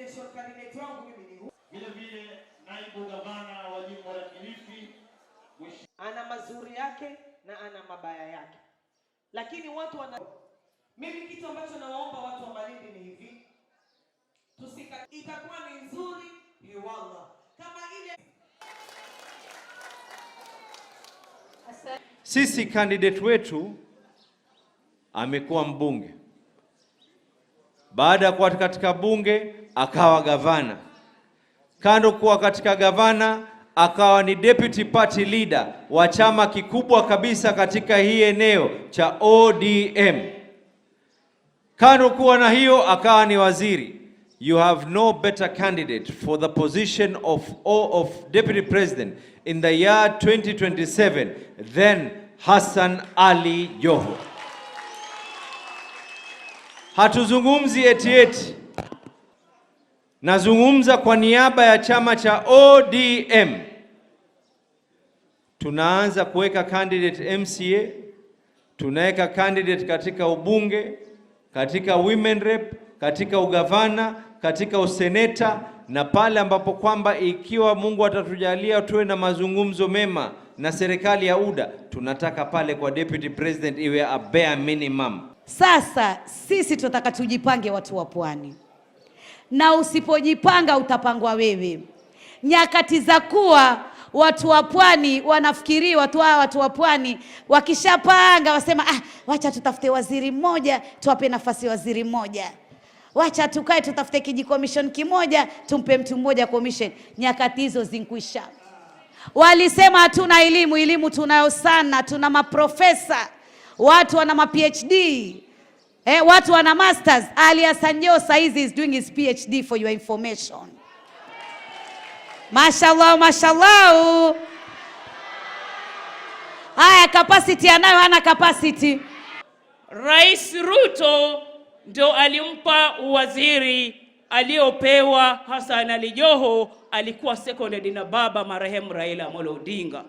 Presidential candidate wangu mimi ni huyu. Vile vile naibu gavana wa jimbo la Kilifi. Ana mazuri yake na ana mabaya yake, lakini watu wana, mimi kitu ambacho nawaomba watu wa Malindi ni hivi, itakuwa ni nzuri wallah kama ile. Sisi candidate wetu amekuwa mbunge, baada ya kuwa katika bunge akawa gavana, kando kuwa katika gavana akawa ni deputy party leader wa chama kikubwa kabisa katika hii eneo cha ODM. Kando kuwa na hiyo akawa ni waziri. You have no better candidate for the position of deputy president in the year 2027 than Hassan Ali Joho. Hatuzungumzi eti eti, nazungumza kwa niaba ya chama cha ODM. Tunaanza kuweka candidate MCA, tunaweka candidate katika ubunge, katika women rep, katika ugavana, katika useneta na pale ambapo kwamba ikiwa Mungu atatujalia tuwe na mazungumzo mema na serikali ya UDA, tunataka pale kwa deputy president iwe a bare minimum. Sasa sisi tunataka tujipange, watu wa Pwani, na usipojipanga utapangwa wewe. Nyakati za kuwa watu wa Pwani wanafikiri watu hawa, watu wa Pwani wakishapanga wasema, "Ah, wacha tutafute waziri mmoja tuwape nafasi waziri mmoja, wacha tukae tutafute kijicommission kimoja tumpe mtu mmoja commission." Nyakati hizo zinkwisha. Walisema hatuna elimu, elimu tunayo sana, tuna maprofesa, watu wana ma PhD, watu wana masters. Ali Hassan Joho saizi is doing his PhD, for your information. Mashallah, mashallah. Haya, capacity anayo, hana capacity? Rais Ruto ndio alimpa uwaziri aliopewa Hassan Ali Joho, alikuwa seconded na baba marehemu Raila Amolo Odinga.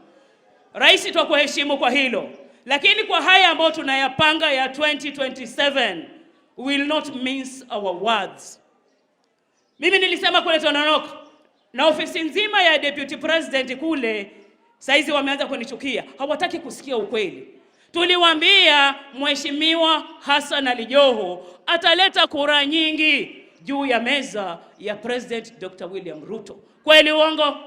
Rais, twakuheshimu kwa hilo, lakini kwa haya ambayo tunayapanga ya 2027, we will not mince our words. Mimi nilisema kule Tononoka na ofisi nzima ya deputy president kule, saizi wameanza kunichukia, hawataki kusikia ukweli. Tuliwaambia Mheshimiwa Hassan Ali Joho ataleta kura nyingi juu ya meza ya President Dr. William Ruto. Kweli uongo?